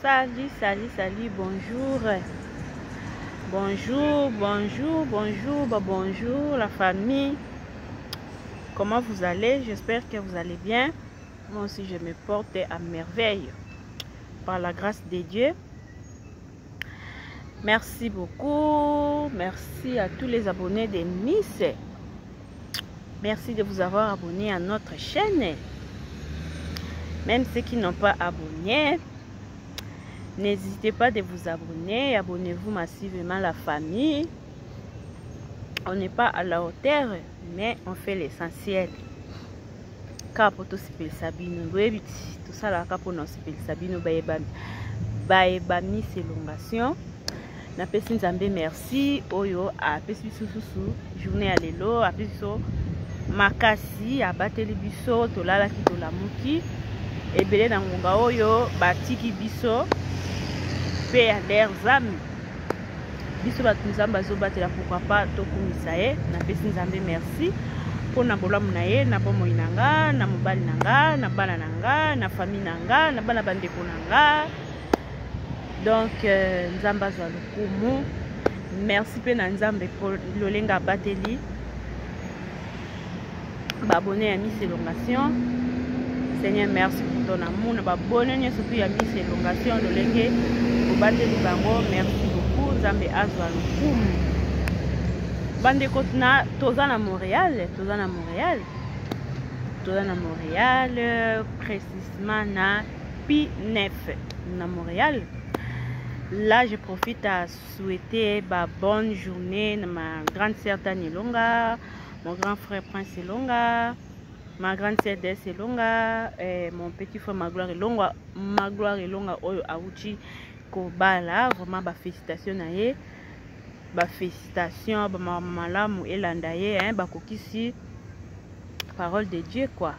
Salut, salut, salut, bonjour. Bonjour, bonjour, bonjour, bah bonjour la famille. Comment vous allez? J'espère que vous allez bien. Moi aussi, je me porte à merveille par la grâce de Dieu. Merci beaucoup. Merci à tous les abonnés de Miss. Merci de vous avoir abonné à notre chaîne. Même ceux qui n'ont pas abonné, n'hésitez pas de vous abonner. Abonnez-vous massivement la famille. On n'est pas à la hauteur, mais on fait l'essentiel. Kaka po tosepelisa bino, boyebi ti tosalaka mpona kosepelisa bino bayeba Miss Elongation. Napesi Nzambe merci oyo apesi biso susu journée ya lelo, apesi biso makasi, abateli biso, tolalaki tolamuki ebele na ngonga oyo batiki biso mpe ya leurs âmes. Biso bato Nzambe azobatela, pourquoi pas tokumisa ye. Napesi Nzambe merci mpona bolamu na ye na bomoi na nga, na mobali na nga, na bana na nga, na famille na nga, na bana bandeko na nga. Donc Nzambe azwa lokumu. Merci mpe na Nzambe mpo lolenga abateli baabonnés ya Miss Elongation. Seigneur, merci pour ton amour na baabonnés nyonso tu ya Miss Elongation, lolenge obateli bango, merci beaucoup. Nzambe azwa lokumu. Bandeko, na toza na Montréal, toza na Montréal, toza na Montréal, précisément na P9 na Montréal. Là, je profite à souhaiter ba bonne journée na ma grande sœur Tani Elonga, mon grand frère Prince Elonga, ma grande sœur Des Elonga, et mon petit frère Magloire Elonga, Magloire Elonga oyo auti kobala. Vraiment ba félicitations na ye, ba félicitations, ba malamu elanda ye, hein, bakokisi parole de Dieu quoi.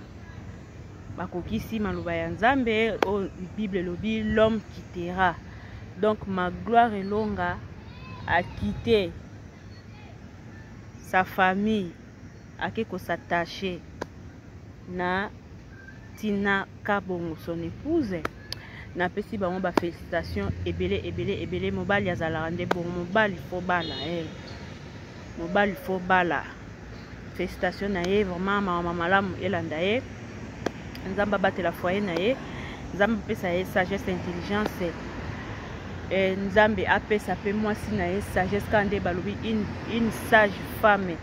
Bakokisi maloba ya Nzambe oyo Bible elobi l'homme quittera. Donc Magloire Elonga a quitté sa famille, ake kos'attacher na Tina Kabongo, son épouse. Napesi bango bafélicitation ebele ebele ebele. Mobali azalaka nde bongo, mobali faut bala, eh. Mobali faut bala. Félicitation na ye vraiment, mama malamu elanda ye. Nzambe abatela foyer na ye, Nzambe apesa ye sagesse, intelligence, e, Nzambe apesa mpe mwasi na ye sagesse. Kaka nde balobi une sage femme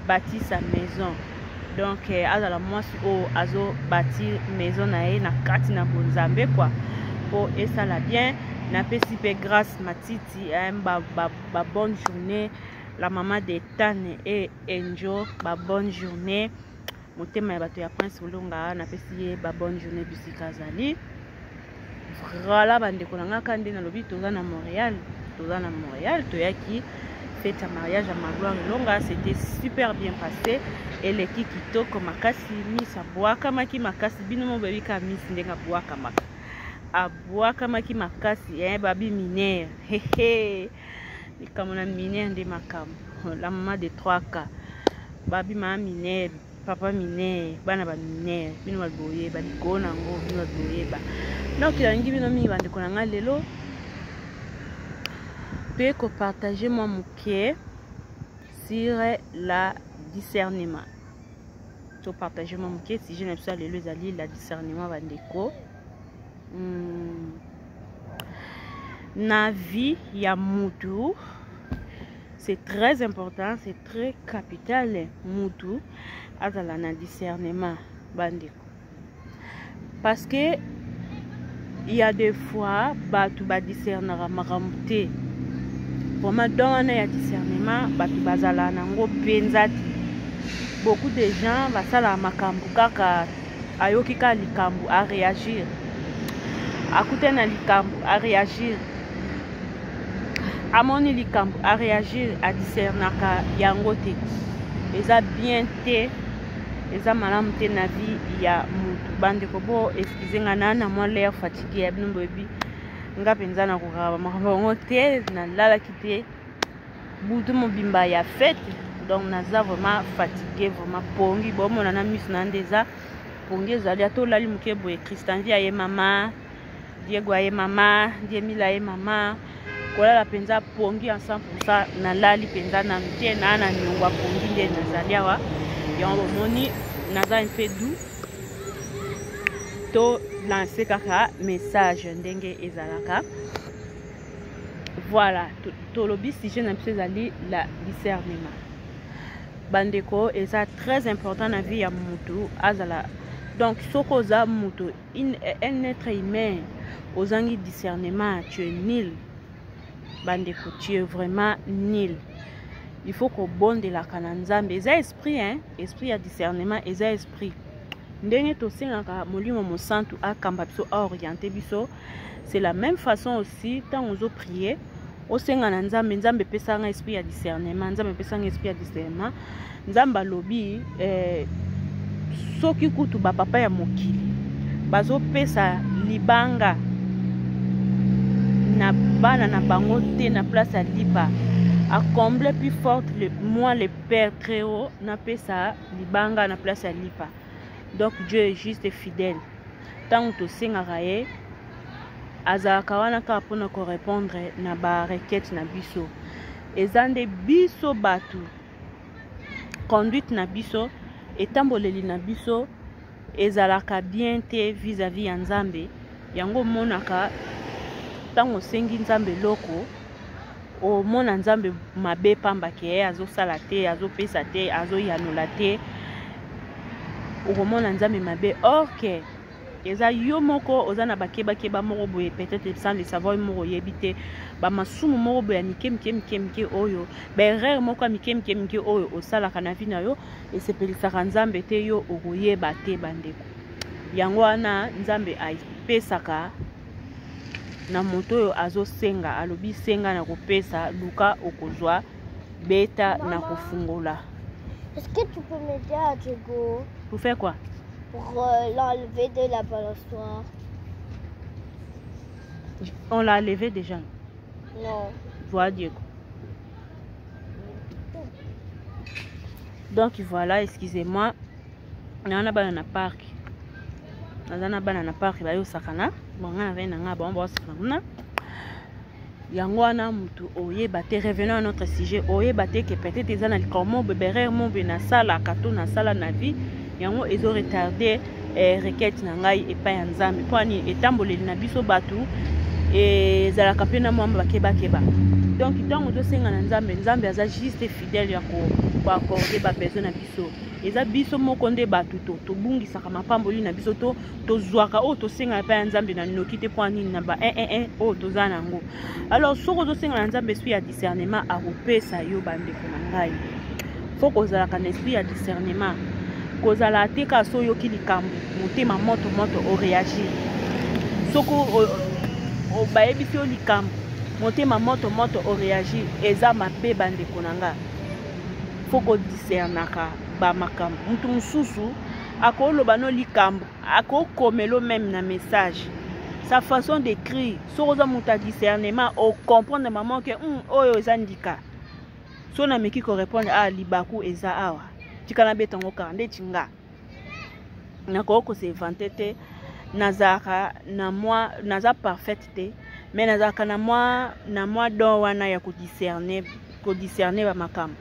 bâtit sa maison. Donc eh, azala mwasi oyo azobâtir maison na ye na kati na bonzambe quoi, mpo esala bien. Napesi mpe Grâce Matiti, eh, ba, ba, ba bonne journée, la maman de Tane et Enjo, ba bonne journée. Motema ya bato ya Prince Olonga, napesi ye ba bonne journée bisika azali. Voilà bandeko na nga, ka nde nalobi toza na Montréal, toza na Montréal, toyaki fête ya mariage ya Magloire Elonga. C'était super bien passé, eleki kitoko makasi. Miss abwakamaki makasi, bino mo boyebi ka Miss ndenge abwakamaka, abwakamaki makasi, eh, babi minere hehe, likambo na minere nde makambo. La maman de 3 k, babi mama minere, papa minere, bana baminere, bino bato boyeba likolo na yango, bino bato boyeba. Donc nalingi bino mingi bandeko na ngai. Lelo toye kopartage mwa moke sur la discernement. Topartage mwa moke, sujet na biso ya lelo ezali la discernement. Bandeko, na vie ya mutu, c'est très important, c'est très capital mutu azala na discernement, bandeko, parce que il y a des fois bato badiscernaka makambo te. Vraiment, don wana ya discernement, bato bazala nango mpenza te. Beaucoup de gens basalaka makambo kaka ayoki kaka likambo, aréagir, akutani na likambo, aréagir, amoni likambo, aréagir, adiscernaka yango te. Eza bien te, eza malamu te na vie ya mutu. Bandeko, bo excuse nga na mwa l'air fatigué ya bino boyebi nga mpenza nakokaka makambo yango te. Nalalaki te butu mobimba ya fête, donc naza vraiment fatigué, vraiment pongi. Bomona na miso na nde eza pongi, ezali ata olali moke boye. Christian Vi aye mama. Diego aye mama, Diemila aye mama. Kolala mpenza pongi en 100%, nalali mpenza nanu te, naa na niongo ya pongi nde nazali awa. Yango bomoni naza un peu doux. To lancer kaka message ndenge ezalaka. Voilà, tolobi sujet na biso ezali la discernement. Bandeko, eza très important na vie ya mutu azala. Donc soki oza mutu, un être humain, ozangi discernement, tu es nul. Bandeko, tu es vraiment nul. Il faut kobondelaka na Nzambe. Eza esprit, hein? Esprit ya discernement eza esprit. Ndenge tosengaka Molimo Mosantu akamba biso, aoriente biso, c'est la même façon aussi ntango ozoprier, osenga na Nzambe: Nzambe, epesanga esprit ya discernement, Nzambe, epesanga esprit ya discernement. Nzambe alobi soki kutu bapapa ya mokili bazopesa libanga na bana na bango te na place ya lipa, à combien plus forte le, moi le Père très haut, napesa libanga na place ya lipa? Donc Dieu est juste et fidèle. Ntango tosengaka ye, azalaka wana kaka mpona korépondre na barequête na biso. Eza nde biso bato, conduite na biso, etamboleli na biso ezalaka bien te vis-à-vis ya Nzambe. Yango omonaka ntango osengi Nzambe eloko, omona Nzambe mabe pamba ke ye azosala te, azopesa te, azoyanola te. Okomona Nzambe mabe, or ke eza yo moko oza na bakebakeba moko boye, peut-être sans le savoir, moko oyebi te, bamasumu moko boye ya mike mike mike mike, oyo baerreur moko ya mike mike mike oyo osalaka na vie na yo esepelisaka Nzambe te, yo okoyeba te. Bandeko, yango wana Nzambe apesaka na moto oyo azosenga. Alobi: senga, na kopesa; luka, okozwa; beta, na kofungola. Est-ce que tu peux m'aider à Diego? Pour faire quoi? Pour l'enlever de la balançoire. On l'a levé déjà. Non. Vois Diego. Donc voilà, excusez-moi. Naza na bana na parc. Naza na bana na parc bayosakana. Bon, nga na na nga bango baosakana kuna. Yango wana motu oyeba te. Revenons à notre sujet. Oyeba te ke peut-être eza na likambo mo boye, erreur mo boye nasalaka to nasala na vie, yango ezoretarde requête na ngai epai ya Nzambe. Mpo ani etamboleli na biso bato ezalaka mpe na mwa bakebakeba. Donc ntango tosenga na Nzambe, Nzambe aza juste fidèle ya koaccorde babesoin na biso. Eza biso moko nde bato to tobungisaka mapamboli na biso, to tozwaka oyo tosengaka epai ya Nzambe na noki te. Mpo nini? Na ba 1 1 oyo toza nango. Alors soki ozosenga na Nzambe esprit ya discernement, akopesa yo. Bandeko na ngai, faut kozalaka na esprit ya discernement. Kozala te kaka so oyoki likambo, motema moto moto, oréagir. Soki bayebisi yo likambo, motema moto moto, oréagir, eza mabe. Bandeko na nga, faut kodiscernaka bamakambo. Motu mosusu akoloba no likambo, akokomela même na message, sa façon d'écrire, soki oza moto ya discernement, ocomprendre mama ke oyo eza ndika. So nameki korépondre, ah, libaku eza awa, tika nabeta yango kaka. Ndeti nga, nakoki kos'inventer te. Nazalaka na mwa, naza parfaite te, mais nazalaka na mwa don wana ya kodiscerne bamakambo.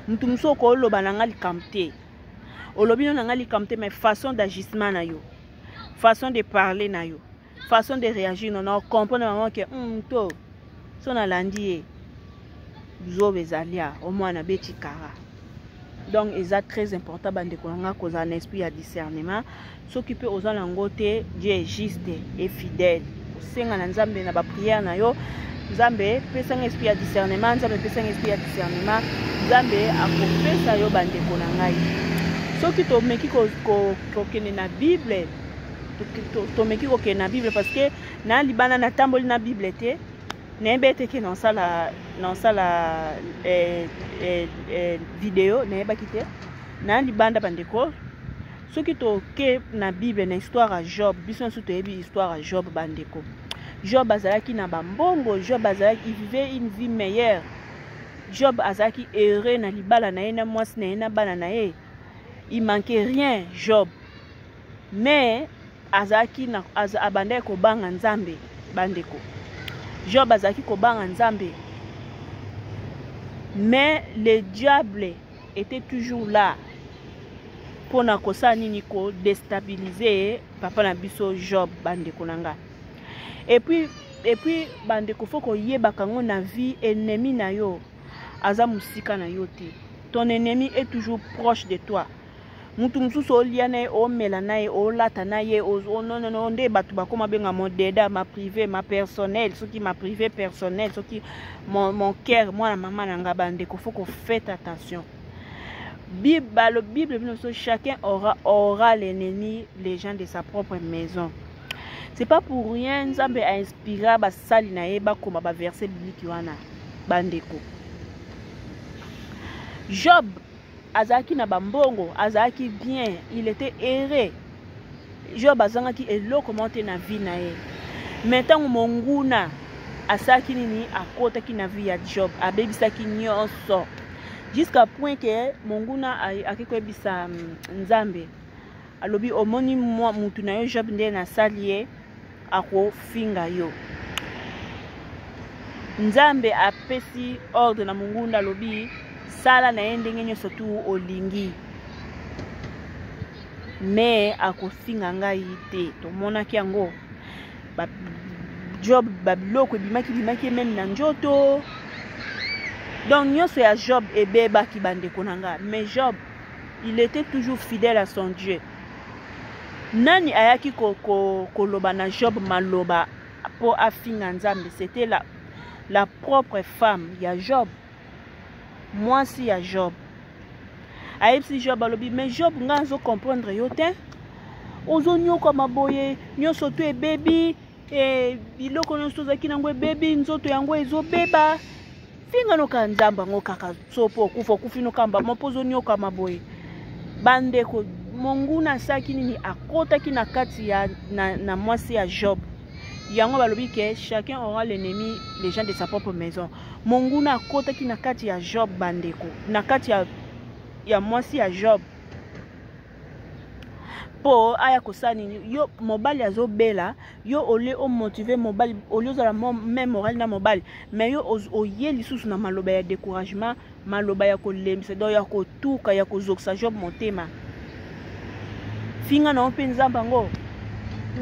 Motu mosusu okoloba na nga likambo te, olobi no na nga likambo te, mais façon d'agissement na yo, façon de parler na yo, façon de réagir, no na comprendre mama ke to so nalandi ye, zoba ezali a omwana beti kara. Donc eza très important, bandeko na nga, kozala na esprit ya discernement. Soki mpe oza nango te, Dieu est juste et fidèle. Osenga na Nzambe na baprière na yo: Nzambe, pesanga esprit ya discernement; Nzambe, pesanga esprit ya discernement. Nzambe akopesa yo. Bandeko na ngai, soki tomeki kokende na Bible, tomeki kokende na Bible, parce que na libanda natamboli na Bible te, nayebi ete ke nasala video, nayebaki te na libanda. Bandeko, soki toke na Bible, na histoire ya Job, biso nyonso toyebi histoire ya Job. Bandeko, Job azalaki na bambongo, Job azalaki, il vivait une vie meilleure. Job azalaki heureux na libala na ye, na mwasi na ye, na bana na ye. Il manquait rien, Job. Mais azalaki na, abandaki kobanga Nzambe. Bandeko, Job azalaki kobanga Nzambe, mais le diable était toujours là mpona kosala nini? Kodestabilize papa na biso Job, bandeko na nga. Et puis bandeko, faut koyebaka yango na vie, ennemi na yo aza mosika na yo te. Ton ennemi est toujours proche de toi. Mutu mosusu olia na ye, omela na ye, olata na ye, nonono nde bato bakoma benga mon deda, ma privé, ma personnel, soki ma privé personnel, soki mon cœur, mwana mama na nga. Bandeko, faut kofaites attention. Bible, Bible bino so, chacun aura l'ennemi, les gens de sa propre maison. C'est pas pour rien Nzambe ainspira basali na ye bakoma baverset biblique wana. Bandeko, Job azalaki na bambongo, azalaki bien, il était heureux. Job azangaki eloko moko te na vie na ye. Mais ntango monguna asalaki nini? Akotaki na vie ya Job, abebisaki nyonso jusqu'à point ke monguna ake koyebisa Nzambe, alobi: "Omoni mutu na yo Job, nde nasali ye, akofinga yo." Nzambe apesi ordre na monguna, alobi: "Sala na ye ndenge nyonso tu olingi, me akofinga ngai te." Tomonaki yango ba, Job, babiloko ebimaki bimaki même na nzoto, donc nyonso ya Job ebebaki, bandeko na nga. Mais Job, il était toujours fidèle à son Dieu. Nani ayaki koloba ko, ko na Job maloba mpo afinga Nzambe? C'était la propre femme ya Job. Mwasi ya Job ayebisi Job, alobi: "Mais Job, ngai azocomprendre yo te. Ozonyokama boye, nyonso to ebebi, biloko nyonso ozalaki nango ebebi, nzoto yango ezobeba. Finga noka Nzambe yango kaka so mpo okufa, okufi nokamba mo mpo ozonyokama boye." Bandeko, monguna asalaki nini? Akotaki na kati ya na mwasi ya Job. Yango balobi ke chacun aura l'ennemi, les gens de sa propre maison. Monguna akotaki na kati ya Job, bandeko, na kati ya mwasi ya Job mpo aya kosala nini? Yo mobali azobela, yo olie omotive mobali, olie ozala même moral na mobali, mais yo oye lisusu na maloba ya découragement, maloba ya kolembisa, donc ya kotuka, ya kozokisa Job motema. "Finga na yo mpe Nzambe yango,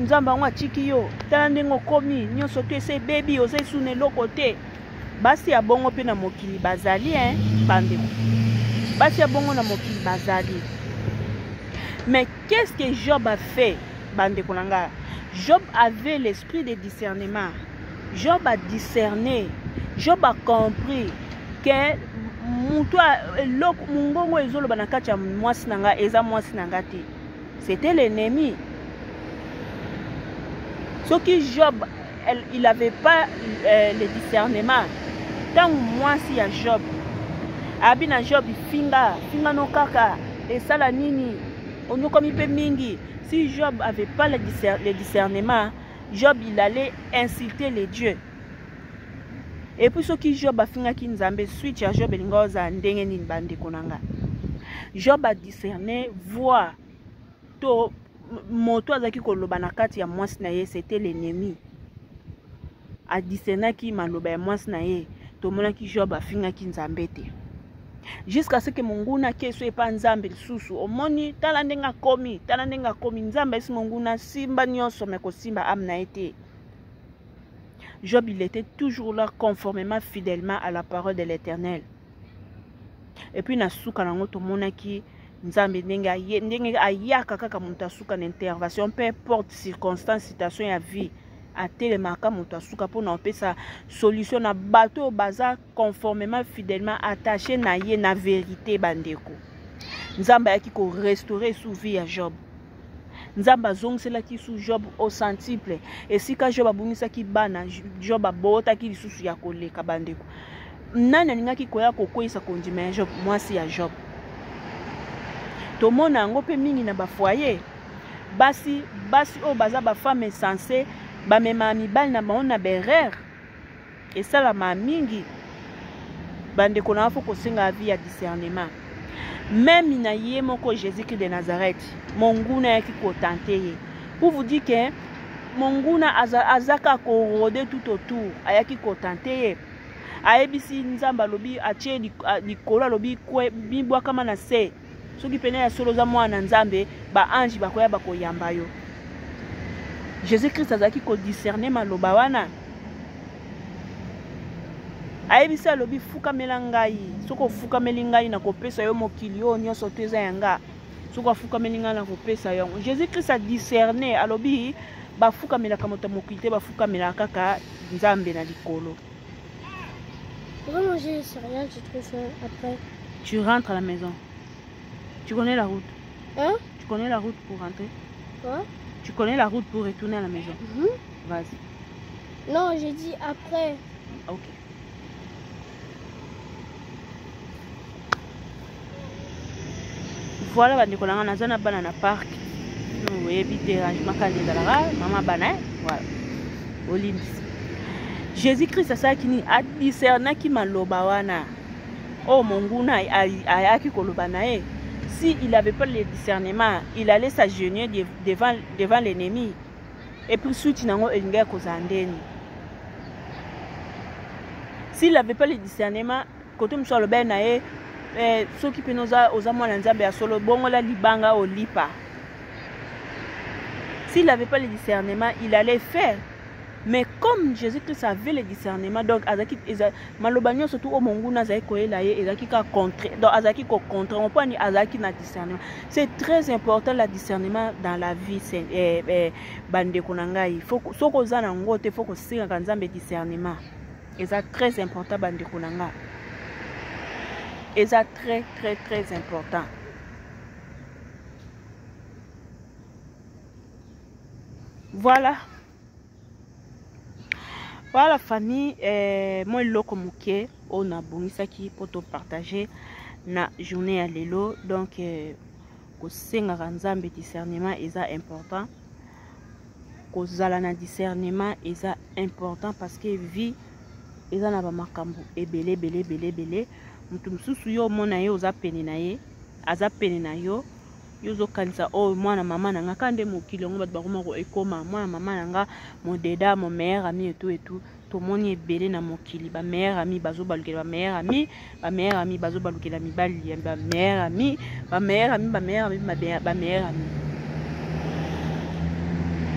Nzambe yango atiki yo. Tala ndenge okomi, nyonso to ese ebebi, oza esu na eloko te." Basi ya bongo mpe na mokili bazali, hein, bandeko. Basi ya bongo na mokili bazali. Mais qu'est-ce que Job a fait, bandeko na ngai? Job avait l'esprit de discernement. Job a discerné, Job a compris ke motu eloko mongongo ezoloba na kati ya mwasi na ngai eza mwasi na ngai te, c'était l'ennemi. Soki Job il avait pas le discernement, ntango mwasi ya Job abi na Job: "Finga, finga no kaka, esala nini? Onyokwami mpe mingi." Si Job avait pas le discernement, Job, il allait insulter les dieux. Et puis soki Job afingaki Nzambe, suite ya Job elingi ozala ndenge nini, bandeko na nga? Job adiscerne voix to moto azalaki koloba na kati ya mwasi na ye, c'était l'ennemi. Adiscernaki maloba ya mwasi na ye. Tomonaki Job afingaki Nzambe te jusqu'à ce que monguna akeso epa Nzambe lisusu: "Omoni, tala ndenge akomi, tala ndenge akomi." Nzambe ayesi monguna: "Simba nyonso, me kosimba âme na ye te." Job, il était toujours là, conformément, fidèlement à la parole de l'Éternel. Et puis na suka nango, tomonaki Nzambe ndenge ayaka kaka moto asuka na intervention. Peu importe circonstance, situation ya vie, atelemaka moto asuka mpona kopesa solution na bato oyo baza conformément, fidèlement attaché na ye na vérité. Bandeko, Nzambe ayaki korestaurer su vie ya Job. Nzambe azongiselaki su Job au centuple. Esika Job abungisaki bana, Job abotaki lisusu ya koleka. Bandeko, nani alingaki koya kokweyisa kondima ya Job? Mwasi ya Job. Tomona yango mpe mingi na bafoyer. Basi oyo baza bafemme insensé, bamemaka mibali na bango na baerreur. Esalama mingi, bandeko na. Faut kosenga vie ya discernement. Même na ye moko Jésus Christ de Nazareth, monguna ayaki kotenter ye. Pour vous dire que Monguna aza kaka korode tout autour, ayaki kotante ye. Ayebisi Nzambe, alobi atie likolo, alobi mibwakama na se, soki pene ya solo oza mwana na Nzambe, baange bakoya bakoyamba yo. Jésus Christ azalaki kodiscerne maloba wana. Ayebisi, alobi: "Fukamela ngai, soki ofukameli ngai, nakopesa yo mokili oyo nyonso to eza ya nga. Soki afukameli ngai, nakopesa yango." Jésus Christ adiscerne, alobi bafukamelaka moto ya mokili te, bafukamelaka kaka Nzambe na likolo. On va manger les céréales, j'ai trop faim après. Tu rentres à la maison. Tu connais la route? Hein? Tu connais la route pour rentrer? Quoi? Tu connais la route pour retourner à la maison? Mm -hmm. Vas-y. Non, j'ai dit après. Ok. Voilà, bandeko na nga, naza na bana na parc. Oyebi dérangement kaka ezalaka mama bana. Voilà, olimbisi. Jésus Christ asalaki nini? Adiscernaki maloba wana oyo monguna ayaki koloba na ye. Si il avait pas le discernement, il allait s'agenouiller devant l'ennemi et puis suite nango elingaki kozala ndeni. S'il avait pas le discernement, kote mosusu alobaki na ye soki mpena oza mwana Nzambe ya solo, bongola libanga olipa. S'il avait pas le discernement, il allait faire. Mais comme Jésus-Christ avait le discernement, donc azalaki maloba nyonso tu oyo monguna azalaki koyela ye ezalaki kaka contre, donc azalaki kocontre mpo ani azalaki na discernement. C'est très important, la discernement dans la vie. Bandeko na ngai, soki oza nango te, faut kosengaka Nzambe discernement. Eza très important, bandeko na ngai, eza très très très important. Voilà, famille, mwa eloko moke oyo nabongisaki mpo topartage na journée ya lelo. Donc kosengaka Nzambe discernement eza important. Kozala na discernement eza important parce que vie eza na bamakambo ebele ebele ebele ebele. Moto mosusu, yo omona ye, oza pene na ye, aza pene na yo, yo ozokanisa oyo mwana mama na nga. Kaka nde mokili yango, bato bakoma ekoma mwana mama na nga, mon deda, mon meilleur ami etu etu. Tomoni ebele na mokili, bameilleur ami bazobalukela bameilleur ami, bameilleur ami bazobalukela mibali ya bameilleur ami, bameilleur ami, bameilleur ami, bameilleur ami.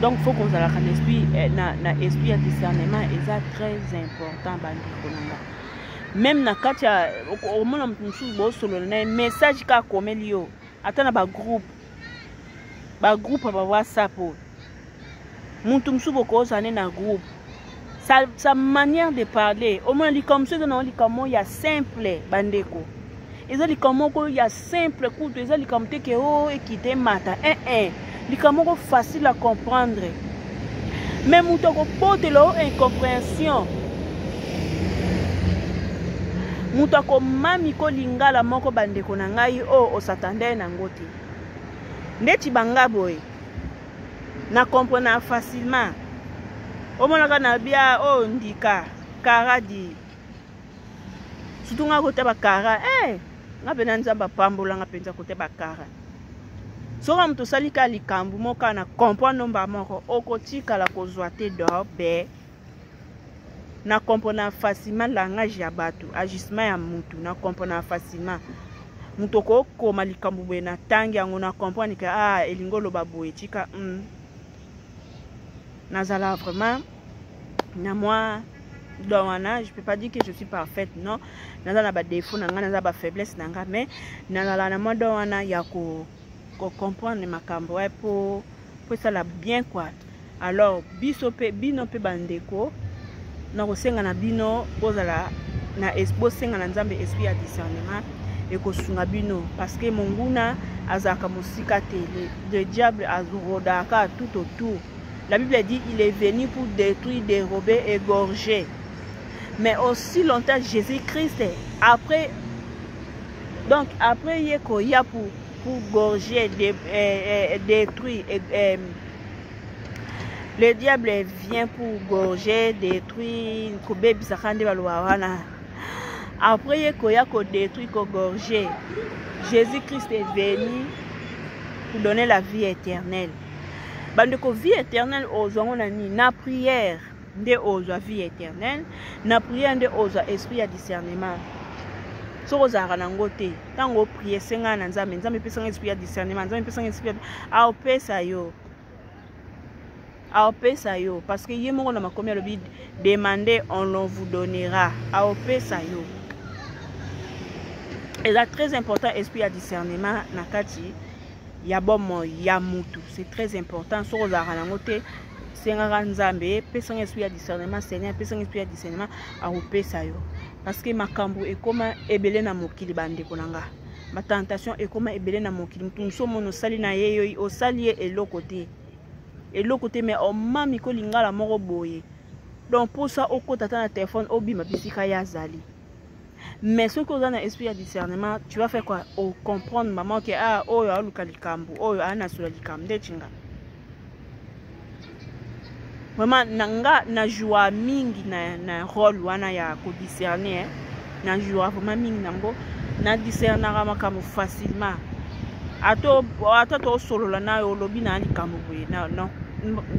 Donc faut kozalaka na esprit, na esprit ya discernement. Eza très important, bandeko na nga. Même na kati ya omona moto mosusu, bosolola na ye, message kaka akomeli yo, ata na bagroupe ya bawhatsapp oyo, motu mosusu bokozala ne na groupe, sa manière de parler, omona likambo mosusu eza nango likambo ya simple. Bandeko, eza likambo moko ya simple kutu, eza likambo te ke o ekita emata 1 likambo moko facile à comprendre, mais moto akobotela o incompréhension, moto akomami kolingala moko. Bandeko na ngai, oyo osatande nango te, ndeti banga boye na comprendre facilement. Omonaka na bia oyo ndika karadi, surtout nga kota bakara, nga mpena Nzambe apambolanga mpenza kote bakara. Soki moto osali ka likambo moko na comprendre nomba moko, okotikala kozwa te do be na comprendre facilement langage ya bato, agissement ya mutu na comprendre facilement. Moto okokoma likambo boye, na ntangi yango na comprendre ke ah, elingi oloba boye, tika. Nazala vraiment na mwa don wana. Je peux pas dire que je suis parfaite, non. Naza na badéfaut na ngai, naza bafaiblesse na ngai, mais nazala na mwa don wana ya kocomprendre makambo po esala bien quoi. Alors biso mpe, bino mpe bandeko, na kosenga na bino bozala na, bosenga na Nzambe esprit ya discernement. Ekosunga bino parce que monguna azalaka mosika te. Le diable arodaka tout autour. La Bible dit: il est venu pour détruire, dérober, égorger. Mais aussi longtemps Jésus-Christ, après, donc après ye koya pour gorger, détruire, le diable vient pour gorger, détruire, kobebisaka nde baloba wana. Après ye koya kodétruire, kogorger, Jésus-Christ est venu pour donner la vie éternelle. Bandeko, vie éternelle ozwa yango na nini? Na prière nde ozwa vie éternelle, na prière nde ozwa esprit ya discernement. Soki ozalaka nango te, ntango oprie, esengana na Nzambe: Nzambe, epesanga esprit ya discernement. Nzambe, epesanga esprit. Aopesa yo, aopesa yo, parce que ye moko na makomi alobi: "Demandez, on l'on vous donnera." Aopesa yo. Eza très important, esprit ya discernement na kati ya bomoi ya mutu, c'est très important. Soki ozalaka nango te, sengaka Nzambe: "Pesanga esprit ya discernement, Seigneur, pesanga esprit ya discernement." Akopesa yo, parce que makambo ekóma ebele na mokili. Bandeko na nga, batentation ekóma ebele na mokili. Motu mosu omona osali na ye, yo osali ye eloko te, eloko te, mais omami kolingala moko boye. Donc mposa okota ata na telefone, obima bisika ye azali. Mais soki oza na esprit ya discernement, tu vas faire quoi? Ocomprendre mama ke ah, oyo aluka likambo, oyo aa nasola likambo. Ndeti nga, vraiment, na nga na joua mingi na rôle wana ya kodiscerne, eh. Na joua vraiment mingi nango, na discernaka makambo facilement. Ata tosolola na yo, olobi na likambo boye,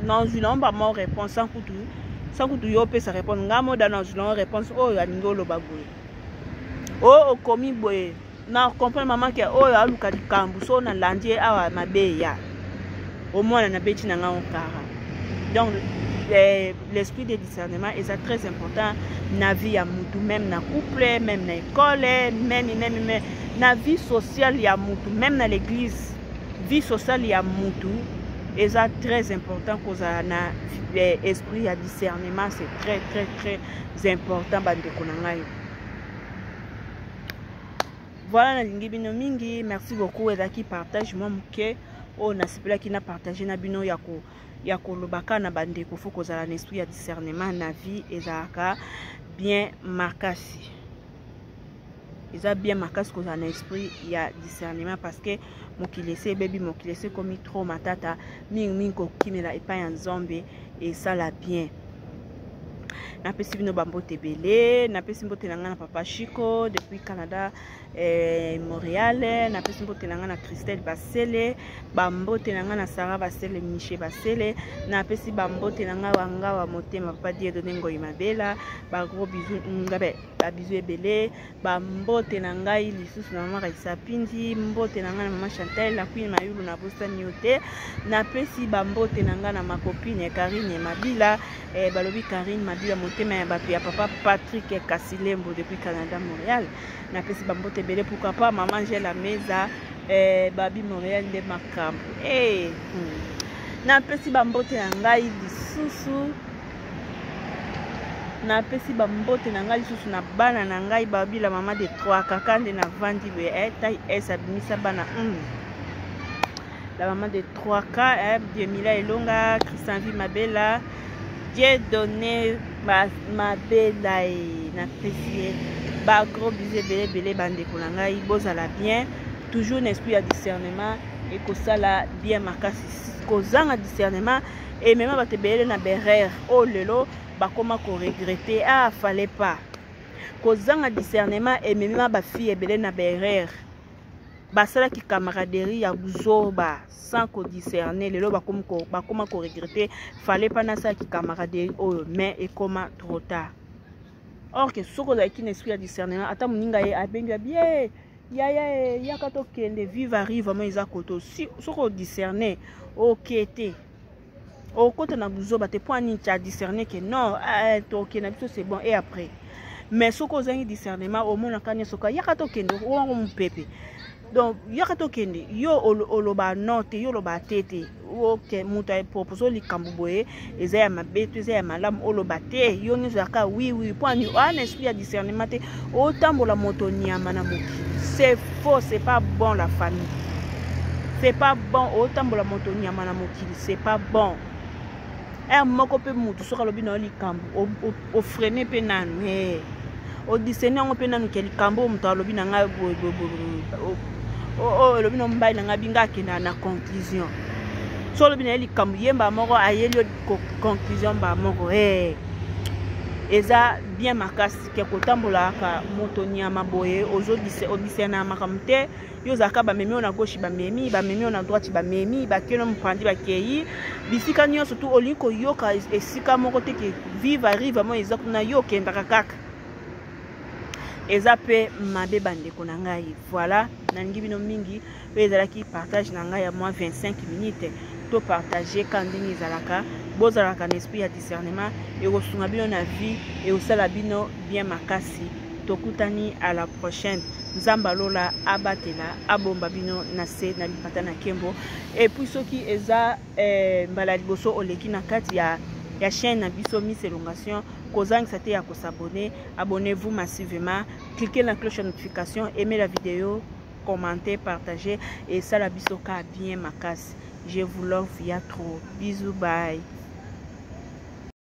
nazwi nango bamo réponse sans kutu yo opesa réponse. Nga moda nazwi nango réponse: oyo alingi oloba boye, oyo okomi boye. Na comprendre mama ke oyo aluka likambo. So nalandi ye awa, mabe ya omwana nabeti na ngango kara. Donc l'esprit de discernement eza très important na vie ya mutu, même na couple, même na école, même na vie sociale ya mutu, même na l'église. Vie sociale ya mutu eza très important kozala na esprit ya discernement. C'est très très très important, bandeko na ngai. Voilà, nalingi bino mingi, merci beaucoup. Ezalaki partage mwa moke oyo nasepelaki na partage na bino ya kolobaka na bandeko. Faut kozala na esprit ya discernement na vie, ezalaka bien makasi, eza bien makasi kozala na esprit ya discernement, parce que mokili esi ebebi, mokili esi ekomi trop matata mingimingi. Kokimela epai ya Nzambe esala bien. Napesi bino bambote ebele. Napesi mbote na ngai na papa Chico depuis Canada, Montréal. Napesi mbote na ngai na Christelle Basele, bambote na ngai na Sara Basele, Miche Basele. Napesi bambote na ngai wanga wa motema, papa Diedone Ngoi Mabela, bagros bisous, ngabe babisous ebele. Bambote na ngai lisusu na mama Raisa Pindi, mbote na ngai na mama Chantal la Queen Mayulu, na bosani yo te. Napesi bambote na ngai na macopine Karine Mabila, balobi Karine Mabila, motema ya bato ya papa Patrick Kasilembo depuis Canada, Montréal. Napesi bambote ebele. Pourquoi pas mama Angela Meza, babi Montréal nde makambo. Napesi bambote na ngai lisusu, napesi bambote na ngai lisusu na bana na ngai, babila mama de 3 kaka nde navandi boye, tai s abimisa bana. La maman de 3K, Diemila Elonga, Christian Vi Mabela, Dieu donné Mabela, e napesi ye bagros bisous ebele ebele. Bandeko na ngai, bozala bien, toujours na esprit ya discernement, ekosala bien makasi. Kozanga discernement emema bato ebele na berere oyo lelo bakóma koregretter: "Ah, fallait pas." Kozanga discernement emema bafille ebele na berere, basalaki camaraderie ya buzoba sans kodiscerne. Lelo bakóma koregretter: "Fallait pas nasalaki camaraderie oyo." Mais ekóma trop tard. Or que soki ozalaki na esprit ya discernement, ata moninga ye abengi abi: "Ye yaya, e yaka tokende vive arrive vraiment eza koto." Soki odiscerne, oke te, okota na buzoba te. Mpo anini? Tia discerne ke non, tokende na biso, c'est bon. Et après, mais soki ozangi discernement, omonaka nyonso ka yaka tokende wango mopepe. Donc yaka tokende, yo oloba non te, yo oloba te te. Ok, moto apropose likambo boye, eza ya mabe to eza ya malamu, oloba te. Yo nyonso yaka oui oui. Mpo ani? Oa na esprit ya discernement te, otambola moto nyama na mokili. C'est faux, c'est pas bon, la famille, c'est pas bon. Otambola moto nyama na mokili, c'est pas bon. Ere moko mpe motu soki alobi na yo likambo, ofreine mpe nanu, e odiscerne yango mpe nanu ke likambo oyo moto alobi na ngai, oyo elobi na mobali na ngai, binga akendaka na conclusion. So olobi na ye likambo, yemba moko ayeli yo conclusion mba moko. Eza bien makasi ke kotambolaka moto nyama boye, ozodisena na makambo te. Yo ozalaka, bamemi oyo na gauche, bamemi bamemi oyo na droite, bamemi bakeno mopanzi, bakei bisika nyonso tu. Olingi koyoka esika moko te ke viva riva mo eza kuna, yo okendaka kaka. Eza mpe mabe, bandeko na ngai. Voilà, nalingi bino mingi. Oyo ezalaki partage na ngai ya mwa 25 minutes. To partage ka ndenge ezalaka. Bozalaka na esprit ya discernement, ekosunga bino na vie, ekosala bino bien makasi. Tokutani à la prochaine. Nzambe alola abatela, abomba bino na se na lipata na nkembo. Et puis soki eza mbala liboso oleki na kati ya chaîne na biso Miss Elongation, kozangisa te ya kos'abonner. Abonnez-vous massivement, cliquez na cloche ya notification, aimez la vidéo, commentez, partagez et sala biso ka bien makasi. Je vous love ya trop. Bisous, bye.